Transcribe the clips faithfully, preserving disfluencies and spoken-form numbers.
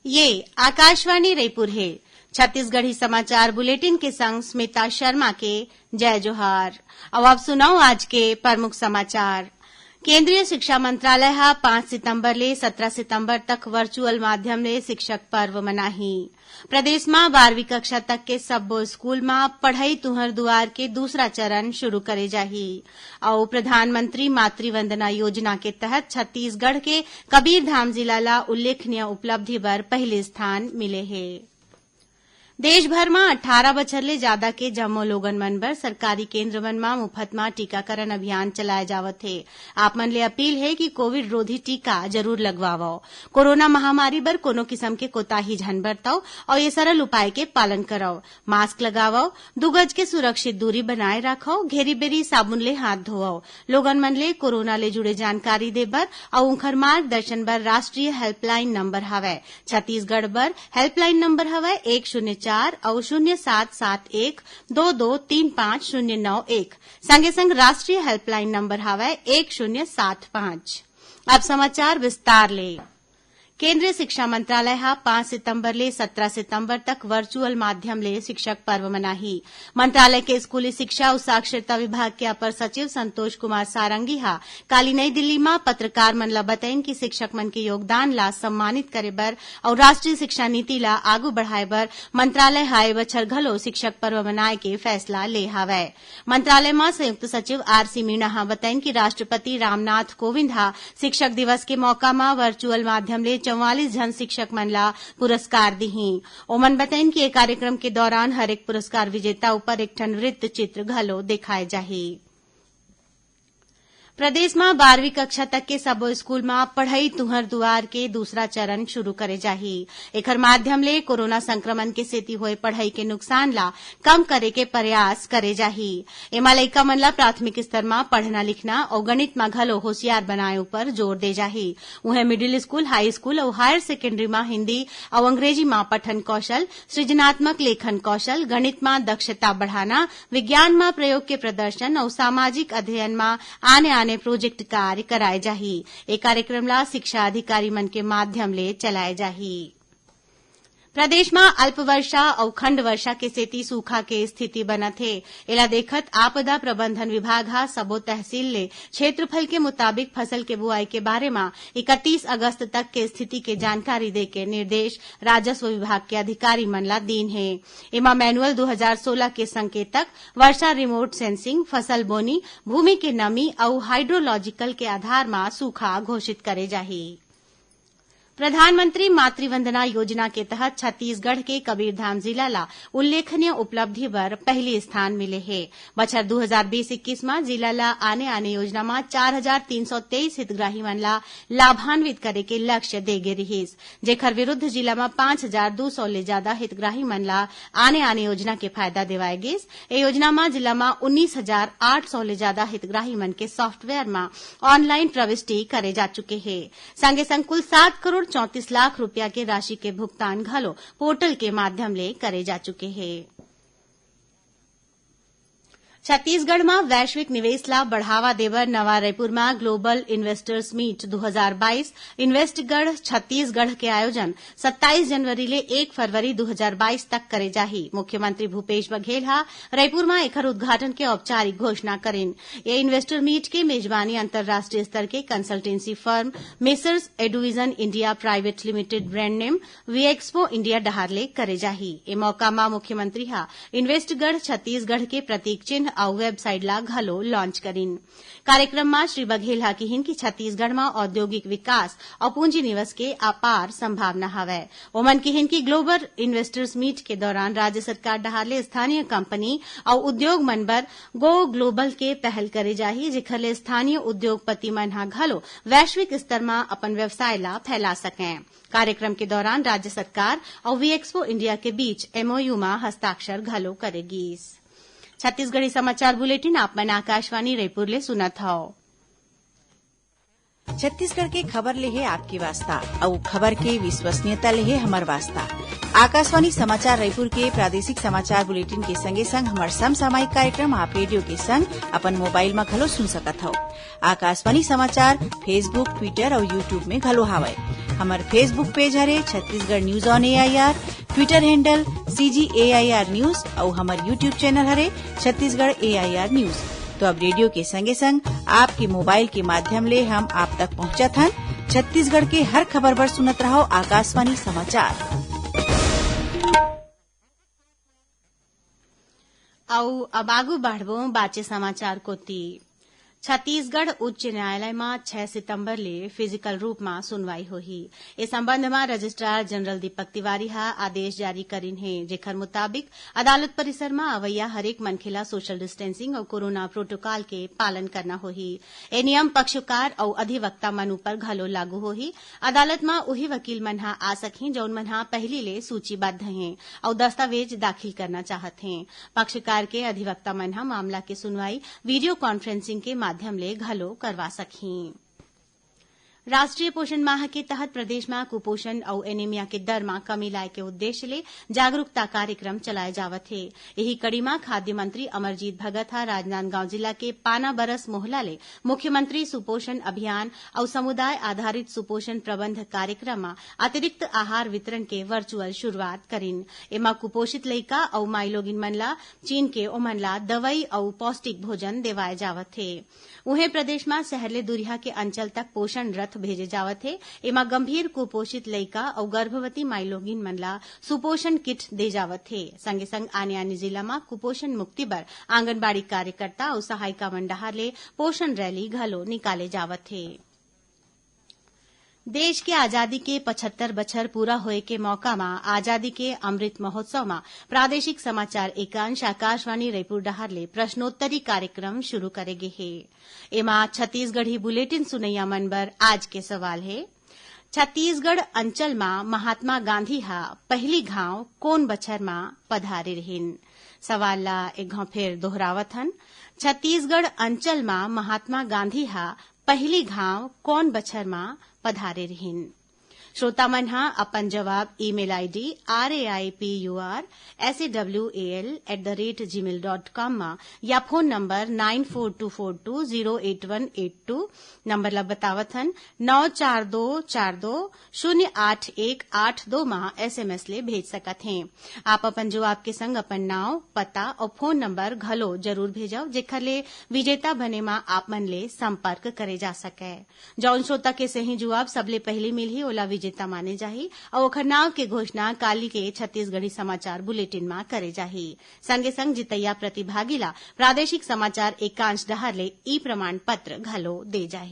ये आकाशवाणी रईपुर हे। छत्तीसगढ़ी समाचार बुलेटिन के संग स्मिता शर्मा के जय जोहार। अब आप सुनव आज के प्रमुख समाचार। केंद्रीय शिक्षा मंत्रालय ह पाँच सितंबर ले सत्रह सितंबर तक वर्चुअल माध्यम ले शिक्षक पर्व मनाही। प्रदेश म बारहवीं कक्षा तक के सब्बो स्कूल म पढ़ई तुंहर दुआर के दूसरा चरण शुरू करे जाही। अउ प्रधानमंत्री मातृ वंदना योजना के तहत छत्तीसगढ़ के कबीरधाम जिला ला उल्लेखनीय उपलब्धि बर पहिली स्थान मिले हे। देश भर म अट्ठारह बछर ले जादा के जम्मो लोगन मन बर सरकारी केंद्र मन म मुफ्त म टीकाकरण अभियान चलाए जावत हे। आप मन ले अपील हे कि कोविड रोधी टीका जरूर लगवावव। कोरोना महामारी बर कोनो किसम के कोताही झन बरतव अउ ये सरल उपाय के पालन करव। मास्क लगावव, दू गज के सुरक्षित दूरी बनाए राखव, घेरी-बेरी साबुन ले हाथ धोवव। लोगन मन ले कोरोना ले जुड़े जानकारी दे बर अउ उंखर मार्गदर्शन बर राष्ट्रीय हेल्पलाइन नंबर हवय। छत्तीसगढ़ बर हेल्पलाइन नंबर हवय एक शून्य चार अउ शून्य सात सात एक दो दो तीन पाँच शून्य नौ एक। संगे संग राष्ट्रीय हेल्पलाइन नंबर हवय एक शून्य सात पाँच। अब समाचार विस्तार ले। केंद्रीय शिक्षा मंत्रालय ह पाँच सितंबर ले सत्रह सितंबर तक वर्चुअल माध्यम ले शिक्षक पर्व मनाही। मंत्रालय के स्कूली शिक्षा अउ साक्षरता विभाग के अपर सचिव संतोष कुमार सारंगी ह काली नई दिल्ली म पत्रकार मन ल बतइन कि शिक्षक मन के योगदान ला सम्मानित करे बर अउ राष्ट्रीय शिक्षा नीति ला आगू बढ़ाए बर मंत्रालय ह ए बछर घलो शिक्षक पर्व मनाए के फैसला ले हावय। मंत्रालय म संयुक्त सचिव आरसी मीणा ह बतइन कि राष्ट्रपति रामनाथ कोविंद ह शिक्षक दिवस के मौका म वर्चुअल माध्यम ले चौवालीस झन शिक्षक मन ला पुरस्कार दिही। ओमन बतइन कि ए कार्यक्रम के दौरान हर एक पुरस्कार विजेता ऊपर एक ठन वृत्त चित्र घलो दिखाए जाही। प्रदेश म बारहवीं कक्षा तक के सबो स्कूल म पढ़ई तुंहर दुआर के दूसरा चरण शुरू करे जाही। एखर माध्यम ले कोरोना संक्रमण के सेती होए पढ़ई के नुकसान ला कम करे के प्रयास करे जाही। एमा लइका मन ला प्राथमिक स्तर म पढ़ना लिखना अउ गणित म घलो होशियार बनाए ऊपर जोर दे जाही। उहें मिडिल स्कूल, हाई स्कूल अउ हायर सेकेंडरी म हिंदी अउ अंग्रेजी म पठन कौशल, सृजनात्मक लेखन कौशल, गणित म दक्षता बढ़ाना, विज्ञान म प्रयोग के प्रदर्शन अउ सामाजिक अध्ययन म आने-आने प्रोजेक्ट कार्य कराए जाही। ए कार्यक्रम ला शिक्षा अधिकारी मन के माध्यम ले चलाए जाही। प्रदेश म अल्प वर्षा अउ खंड वर्षा के सेती सूखा के स्थिति बनत हे। एला देखत आपदा प्रबंधन विभाग ह सबो तहसील ले क्षेत्रफल के मुताबिक फसल के बुआई के बारे म इकतीस अगस्त तक के स्थिति के जानकारी देके निर्देश राजस्व विभाग के अधिकारी मन ला दीन हे। एमा मैनुअल दू हजार सोला के संकेतक, वर्षा रिमोट सेंसिंग, फसल बोनी, भूमि के नमी अउ हाइड्रोलॉजिकल के आधार म सूखा घोषित करे जाही। प्रधानमंत्री मातृवंदना योजना के तहत छत्तीसगढ़ के कबीरधाम जिला ला उल्लेखनीय उपलब्धि बर पहली स्थान मिले हे। बछर दू हजार बीस इक्कीस म जिला ला आने-आने योजना म चार हजार तीन सौ तेईस हितग्राही मन ला लाभान्वित करे के लक्ष्य दे गे रिहिस, जेखर विरुद्ध जिला म पाँच हजार दू सौ ले जादा हितग्राही मन ला आने-आने योजना के फायदा देवाय गिस। ए योजना म जिला म उन्नीस हजार आठ सौ ले जादा हितग्राही मन के सॉफ्टवेयर म ऑनलाइन प्रविष्टि करे जा चुके हे। संगे संग कुल सात करोड़ चौंतीस लाख रुपया के राशि के भुगतान घलो पोर्टल के माध्यम ले करे जा चुके हे। छत्तीसगढ़ म वैश्विक निवेश ला बढ़ावा देबर नवा रायपुर म ग्लोबल इन्वेस्टर्स मीट दू हजार बाईस, इन्वेस्टगढ़ छत्तीसगढ़ के आयोजन सत्ताईस जनवरी ले एक फरवरी दू हजार बाईस तक करे जाही। मुख्यमंत्री भूपेश बघेल ह रायपुर म एखर उद्घाटन के औपचारिक घोषणा करिन। ये इन्वेस्टर मीट के मेजबानी अंतर्राष्ट्रीय स्तर के consultancy firm messrs Eduvision India private limited, brand name Vexpo India डहार ले करे जाही। ए मौका म मुख्यमंत्री ह इन्वेस्टगढ़ छत्तीसगढ़ के प्रतीक चिन्ह अउ वेबसाइट ला घलो लॉन्च करिन। कार्यक्रम म श्री बघेल ह किहिन कि छत्तीसगढ़ म औद्योगिक विकास अउ पूंजी निवेश के अपार संभावना हवय। ओमन किहिन कि ग्लोबल इन्वेस्टर्स मीट के दौरान राज्य सरकार डहार ले स्थानीय कंपनी अउ उद्योग मन बर गो ग्लोबल के पहल करे जाही, जेखर ले स्थानीय उद्योगपति मन ह घलो वैश्विक स्तर म अपन व्यवसाय ला फैला सकंय। कार्यक्रम के दौरान राज्य सरकार अउ वीएक्सपो इंडिया के बीच एमओयू म हस्ताक्षर घलो करे गीस। छत्तीसगढ़ी समाचार बुलेटिन आप मन आकाशवाणी रायपुर ले सुनत हव। छत्तीसगढ़ के खबर ले हे आपके वास्ता, अउ खबर के विश्वसनीयता ले हे हमर वास्ता। आकाशवाणी समाचार रायपुर के प्रादेशिक समाचार बुलेटिन के संगे संग हमर समसामयिक कार्यक्रम आप रेडियो के संग अपन मोबाइल म घलो सुन सकत हव। आकाशवाणी समाचार Facebook, Twitter अउ YouTube में घलो हावय। हमर Facebook page हरे Chhattisgarh news on A I R, Twitter handle C G A I R news अउ हमर YouTube channel हरे Chhattisgarh A I R news। तो अब रेडियो के संगे संग आपके मोबाइल के माध्यम ले हम आप तक पहुंचत हन। छत्तीसगढ़ के हर खबर बर सुनत रहो आकाशवाणी समाचार। अउ अब आगू बढ़बो बाचे समाचार कोति। छत्तीसगढ़ उच्च न्यायालय म छै सितंबर ले फिजिकल रूप म सुनवाई होही। ए संबंध म रजिस्ट्रार जनरल दीपक तिवारी ह आदेश जारी करिन हे, जेखर मुताबिक अदालत परिसर म अवइया हरेक मनखे ल सोशल डिस्टेंसिंग अउ कोरोना प्रोटोकॉल के पालन करना होही। ए नियम पक्षकार अउ अधिवक्ता मन उपर घलो लागू होही। अदालत म उही वकील मन ह आ सकही, जउन मन ह पहिली ले सूचीबद्ध हें अउ दस्तावेज दाखिल करना चाहत हें। पक्षकार के अधिवक्ता मन ह मामला के सुनवाई वीडियो कॉन्फ्रेंसिंग के माध्यम ले घलो करवा सकही। राष्ट्रीय पोषण माह के तहत प्रदेश म कुपोषण अउ एनीमिया के दर म कमी लाए के उद्देश्य ले जागरूकता कार्यक्रम चलाए जावत हे। इही कड़ी म खाद्य मंत्री अमरजीत भगत ह राजनांदगांव जिला के पानाबरस मोहला ले मुख्यमंत्री सुपोषण अभियान अउ समुदाय आधारित सुपोषण प्रबंध कार्यक्रम म अतिरिक्त आहार वितरण के वर्चुअल शुरुआत करिन। एमा कुपोषित लइका अउ माईलोगिन मन ला चीन के ओमन ला दवई अउ पौष्टिक भोजन देवाए जावत हे। उहें, प्रदेश म शहर ले दुरिहा के अंचल तक पोषण रथ भेजे जावत हे। एमा गंभीर कुपोषित लइका अउ गर्भवती माईलोगिन मन ला सुपोषण किट दे जावत हे। संगे संग आने-आने जिला म कुपोषण मुक्ति बर आंगनबाड़ी कार्यकर्ता अउ सहायिका मन डहार ले पोषण रैली घलो निकाले जावत हे। देश के आजादी के पचहत्तर बछर पूरा होए के मौका म आजादी के अमृत महोत्सव म प्रादेशिक समाचार एकांश आकाशवाणी रईपुर डहार ले प्रश्नोत्तरी कार्यक्रम शुरू करे गे हे। एमा छत्तीसगढ़ी बुलेटिन सुनइया मन बर आज के सवाल हे, छत्तीसगढ़ अंचल म महात्मा गांधी ह पहिली घांव कोन बछर म पधारे रिहिन? सवाल ला एक घांव फेर दोहरावत हन, छत्तीसगढ़ अंचल म महात्मा गांधी ह पहिली घांव कोन बछर म पधारे रिहिन? श्रोता मन ह अपन जवाब email ID R A I P U R S A W A L at the rate gmail dot com म या phone number nine four two four two zero eight one eight two number ला बतावत हन, नौ चार दो चार दो शून्य आठ एक आठ दो म एसएमएस ले भेज सकत हें। आप अपन जवाब के संग अपन नांव, पता अउ फोन नंबर घलो जरूर भेजव, जेखर ले विजेता बने म आप मन ले संपर्क करे जा सकय। जौन श्रोता के सही जुवाब सबले पहिली मिलही, ओला विजेता माने जाही अउ ओखर नांव के घोषणा काली के छत्तीसगढ़ी समाचार बुलेटिन म करे जाही। संगे संग जितइया प्रतिभागी ला प्रादेशिक समाचार एकांश डहार ले ई प्रमाण पत्र घलो दे जाही।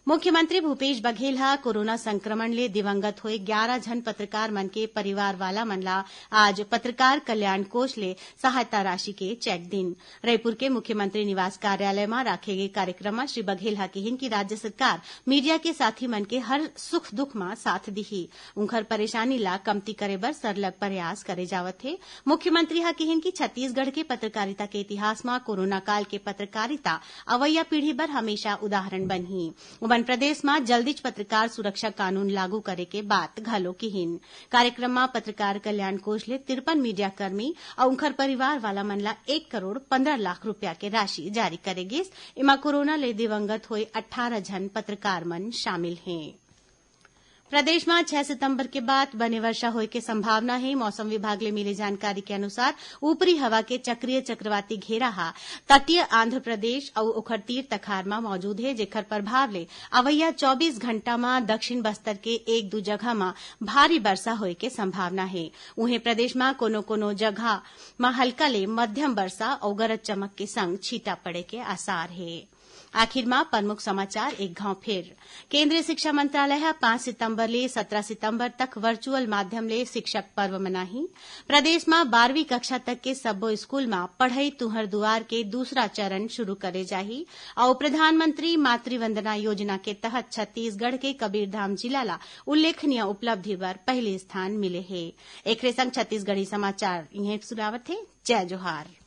मुख्यमंत्री भूपेश बघेल ह कोरोना संक्रमण ले दिवंगत होए ग्यारा झन पत्रकार मन के परिवार वाला मन ला आज पत्रकार कल्याण कोष ले सहायता राशि के चेक दिन। रईपुर के मुख्यमंत्री निवास कार्यालय म राखे गे कार्यक्रम म श्री बघेल ह किहिन कि राज्य सरकार मीडिया के साथी मन के हर सुख दुख म साथ दिही। उंखर परेशानी ला कमती करे बर सरलग प्रयास करे जावत हे। मुख्यमंत्री ह किहिन कि छत्तीसगढ़ के पत्रकारिता के इतिहास म कोरोना काल के पत्रकारिता अवइया पीढ़ी बर हमेशा उदाहरण बनही। उमन प्रदेश म जल्दीच पत्रकार सुरक्षा कानून लागू करे के बात घलो किहिन। कार्यक्रम म पत्रकार कल्याण कोष ले तिरपन मीडिया कर्मी अउ उंखर परिवार वाला मन ला एक करोड़ पंद्रह लाख रुपया के राशि जारी करे गिस। एमा कोरोना ले दिवंगत होए अट्ठारह झन पत्रकार मन शामिल हें। प्रदेश म छै सितंबर के बाद बने वर्षा होए के संभावना हे। मौसम विभाग ले मिले जानकारी के अनुसार, ऊपरी हवा के चक्रीय चक्रवाती घेरा ह तटीय आंध्र प्रदेश अउ ओखर तीर तखार म मौजूद हे, जेखर प्रभाव ले अवइया चौबीस घंटा म दक्षिण बस्तर के एक दू जगह म भारी वर्षा होए के संभावना हे। उहें, प्रदेश म कोनो-कोनो जगह म हल्का ले मध्यम वर्षा अउ गरज चमक के संग छींटा पड़े के आसार हे। आखिर म प्रमुख समाचार एक घांव फेर। केंद्रीय शिक्षा मंत्रालय ह पांच सितंबर ले सत्रह सितंबर तक वर्चुअल माध्यम ले शिक्षक पर्व मनाही। प्रदेश म बारहवीं कक्षा तक के सब्बो स्कूल म पढ़ई तुंहर दुआर के दूसरा चरण शुरू करे जाही अउ प्रधानमंत्री मातृ वंदना योजना के तहत छत्तीसगढ़ के कबीरधाम जिला ला उल्लेखनीय उपलब्धि बर पहिली स्थान मिले हे। एखरे संग छत्तीसगढ़ी समाचार इहें सुनावत हे। जय जोहार।